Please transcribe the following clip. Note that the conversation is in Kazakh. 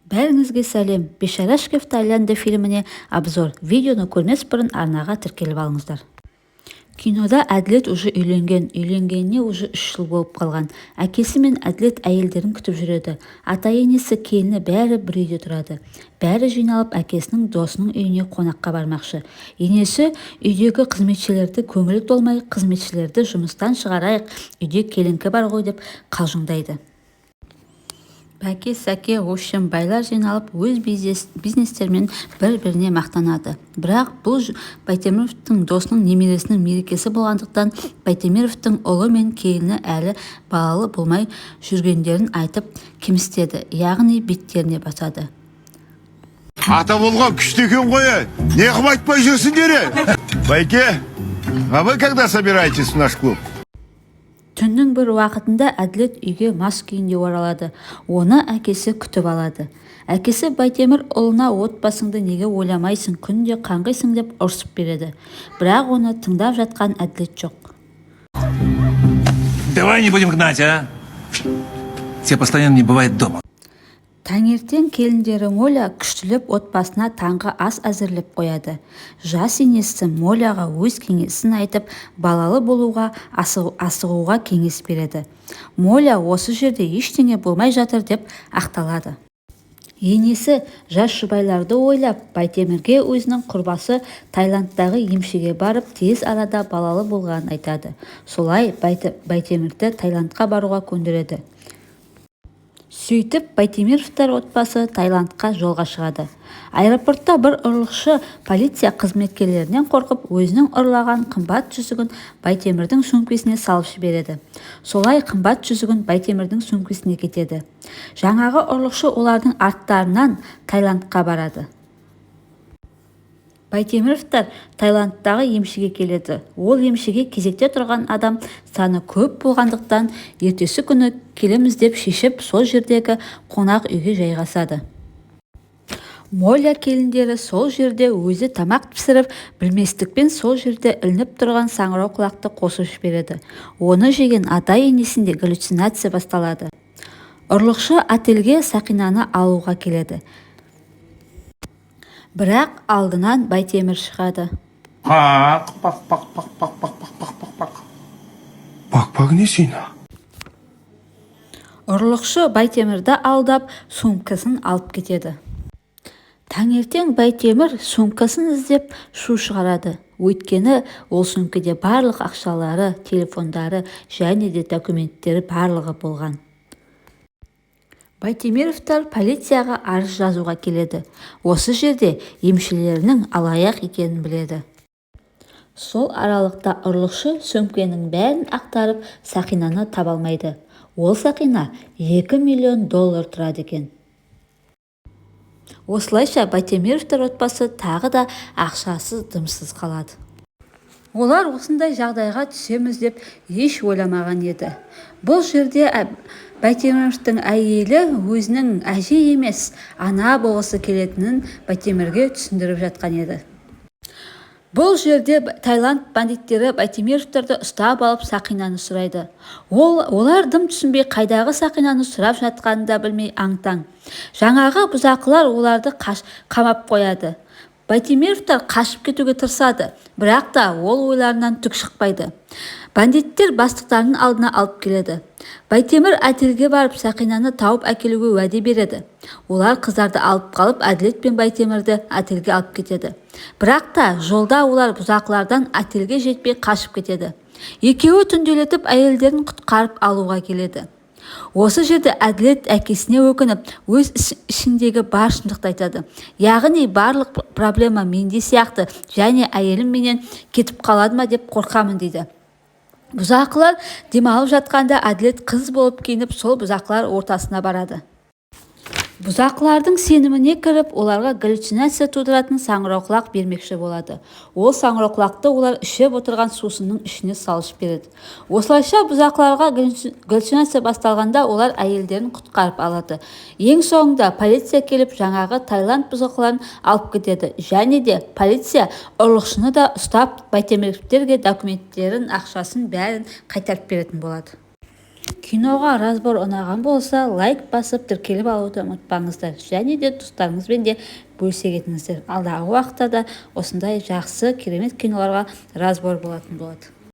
Бәріңізге сәлем! «Бишарашки в Таиланде» фильміне обзор. Видеоны көрмес бұрын арнаға тіркеліп алыңыздар. Кинода Әділет уже үйленген, үйленгеніне уже 3 жыл болып қалған. Әкесі мен Әділет әйелдерін күтіп жүреді. Ата-енесі, келіні, бәрі бір үйде тұрады. Бәрі жиналып, әкесінің досының үйіне қонаққа бармақшы. Енесі үйдегі қызметшілерді көңілі толмай, «Қызметшілерді жұмыстан шығарайық, үйде келіңкі бар ғой», – деп қалжыңдайды. Бәке, Сәке, в общем, байлар жиналып, өз бизнестерімен бір-біріне мақтанады. Бірақ бұл Байтеміровтің досының немересінің мерекесі болғандықтан, Байтеміровтің ұлы мен келіні әлі балалы болмай жүргендерін айтып кемсітеді, яғни беттеріне басады. Ата болған күшті екен ғой, ей. Не қылып айтпай жүрсіңдер, ей? Байке, а вы когда собираетесь в наш клуб? Түннің бір уақытында Әділет үйге мас күйінде оралады. Оны әкесі күтіп алады. Әкесі Байтемір ұлына «Отбасыңды неге ойламайсың, күнде қаңғисың» деп ұрсып береді. Бірақ оны тыңдап жатқан Әділет жоқ. Давай не будем гнать, а? Тебя постоянно не бывает дома. Таңертең келіндері Моля күштілеп отбасына таңғы ас әзірлеп қояды. Жас енесі Моляға өз кеңесін айтып, балалы болуға асығуға кеңес береді. Моля осы жерде ештеңе болмай жатыр деп ақталады. Енесі жас жұбайларды ойлап, Байтемірге өзінің құрбасы Таиландтағы емшіге барып, тез арада балалы болғанын айтады. Солай Байтемірді Таиландқа баруға көндіреді. Сөйтіп, Байтеміровтар отбасы Таиландқа жолға шығады. Аэропортта бір ұрлықшы полиция қызметкерлерінен қорқып, өзінің ұрлаған қымбат жүзігін Байтемірдің сөмкесіне салып жібереді. Солай қымбат жүзігін Байтемірдің сөмкесіне кетеді. Жаңағы ұрлықшы олардың арттарынан Таиландқа барады. Байтеміровтар Таиландтағы емшіге келеді. Ол емшіге кезекте тұрған адам саны көп болғандықтан, ертесі күні келеміз деп шешіп, сол жердегі қонақ үйге жайғасады. Моля келіндері сол жерде өзі тамақ пісіріп, білместікпен сол жерде ілініп тұрған саңырауқұлақты қосып жібереді. Оны жеген ата-енесінде галлюцинация басталады. Ұрлықшы отельге сақинаны алуға келеді, бірақ алдынан Байтемір шығады. Пак, пак, пак, пак, пак, пак, пак, пак, пак, пак. Пак, пак не сина. Ұрлықшы Байтемірді алдап, сумкасын алып кетеді. Таңертең Байтемір сумкасын іздеп шу шығарады, өйткені ол сөмкеде барлық ақшалары, телефондары және де документтері, барлығы болған. Байтеміровтар полицияға арыз жазуға келеді. Осы жерде емшілерінің алаяқ екенін біледі. Сол аралықта ұрлықшы сөмкенің бәрін ақтарып, сақинаны таба алмайды. Ол сақина 2 миллион доллар тұрады екен. Осылайша, Байтеміровтар отбасы тағы да ақшасыз, дымсыз қалады. Олар осындай жағдайға түсеміз деп еш ойламаған еді. Бұл жерде Байтеміровтің әйелі өзінің әже емес, ана болғысы келетінін Байтемірге түсіндіріп жатқан еді. Бұл жерде Таиланд бандиттері Байтеміровтерді ұстап алып, сақинаны сұрайды. Олар дым түсінбей, қайдағы сақинаны сұрап жатқанын да білмей аң-таң. Жаңағы бұзақылар оларды қамап қояды. Байтеміровтар қашып кетуге тырысады, бірақ та ол ойларынан түк шықпайды. Бандиттер бастықтарының алдына алып келеді. Байтемір отельге барып, сақинаны тауып әкелуге уәде береді. Олар қыздарды алып қалып, Әділет пен Байтемірді отельге алып кетеді. Бірақ та жолда олар бұзақылардан отельге жетпей қашып кетеді. Екеуі түнделетіп әйелдерін құтқарып алуға келеді. Осы жерде Әділет әкесіне өкініп, өз ішіндегі бар шындықты айтады, яғни барлық проблема менде сияқты және әйелім менен кетіп қалады ма деп қорқамын дейді. Бұзақылар демалып жатқанда, Әділет қыз болып киініп, сол бұзақылар ортасына барады. Бұзақылардың сеніміне кіріп, оларға галлюцинация тудыратын саңырауқұлақ бермекші болады. Ол саңырауқұлақты олар ішіп отырған сусынның ішіне салып береді. Осылайша, бұзақыларға галлюцинация басталғанда, олар әйелдерін құтқарып алады. Ең соңында полиция келіп, жаңағы Таиланд бұзақыларын алып кетеді және де полиция ұрлықшыны да ұстап, Байтеміровтерге документтерін, ақшасын, бәрін қайтарып беретін болады. Киноға разбор ұнаған болса, лайк басып, тіркеліп алуды ұмытпаңыздар және де достарыңызбен де бөлісе кетіңіздер. Алдағы уақытта да осындай жақсы, керемет киноларға разбор болатын болады.